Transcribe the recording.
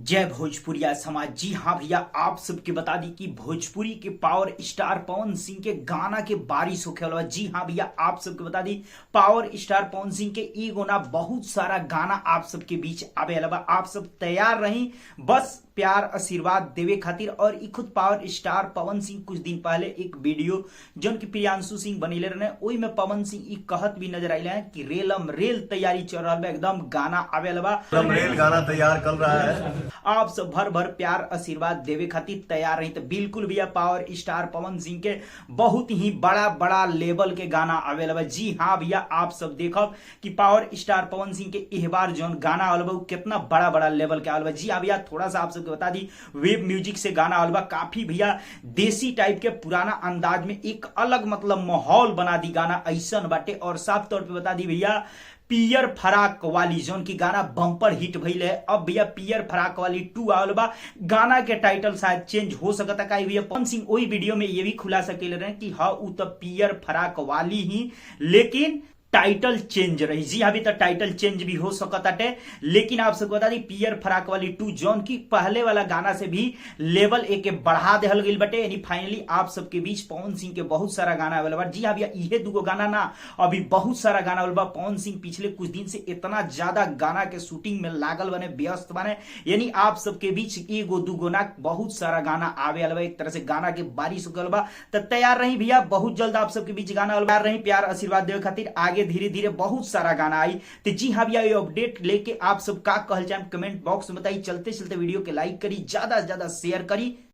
जय भोजपुरिया समाज। जी हाँ भैया, आप सबके बता दी कि भोजपुरी के पावर स्टार पवन सिंह के गाना के बारिश होखे वाला बा। जी हाँ भैया, आप सबके बता the power star Pawan Singh के एगो ना बहुत सारा गाना आप सबके बीच आवे वाला बा। आप सब तैयार रही बस प्यार आशीर्वाद देवे खातिर। और ई खुद पावर स्टार पवन सिंह कुछ दिन पहले एक वीडियो जौन की प्रियांशु सिंह बनैले रहे, ओहि में पवन सिंह ई कहत भी नजर आइले हैं कि रेलम रेल तैयारी चल रहा बा, एकदम गाना आवे वाला बा। एकदम रेल गाना तैयार कर रहा है। आप सब भर भर प्यार आशीर्वाद देवे खातिर तैयार रही। तो बिल्कुल भैया पावर स्टार पवन सिंह के बहुत ही बड़ा बड़ा लेवल के गाना आवे वाला बा। जी हाँ भैया, आप सब देखब कि पावर स्टार पवन सिंह के एह बार जौन गाना आल बा उ कितना बड़ा बड़ा लेवल के आल बा। जी हाँ भैया, थोड़ा सा आप सबके बता दी वेब म्यूजिक से गाना आल बा, काफी भैया देसी टाइप के पुराना अंदाज में एक अलग मतलब माहौल बना दी गाना ऐसन बाटे। और साफ तौर पे बता दी भैया पियर फराक वाली जौन की गाना बम्पर हिट भइल है, अब भैया पियर फराक वाली 2 आवल बा। गाना के टाइटल शायद चेंज हो सकता का भैया। पवन सिंह वही वीडियो में ये भी खुलासा कैले रहे कि हाँ उ तो पियर फराक वाली ही, लेकिन टाइटल चेंज रही। जी अभी तो टाइटल चेंज भी हो सकता है, लेकिन आप सबको बता दी पियर फराक वाली 2 जौन की पहले वाला गाना से भी लेवल एक के बढ़ा देहल गइल बटे। यानी फाइनली आप सबके बीच पवन सिंह के बहुत सारा गाना आवेला बा। जी हाँ भैया, इहे दूगो गाना ना अभी बहुत सारा गाना आवेला बा। पवन सिंह पिछले कुछ दिन से इतना ज्यादा गाना के शूटिंग में लागल बने, व्यस्त बने, यानी आप सबके बीच एगो दूगो ना बहुत सारा गाना आवे वाला बा। एक तरह से गाना के बारिश हो गल बा। तो तैयार रही भैया, बहुत जल्द आप सबके बीच गाना आवेला बा। रही प्यार आशीर्वाद देवे खातिर आगे धीरे धीरे बहुत सारा गाना आई। तो जी हाँ भैया, ये अपडेट लेके आप सब का कहल जाए कमेंट बॉक्स में बताई। चलते चलते वीडियो के लाइक करी, ज्यादा से ज्यादा शेयर करी।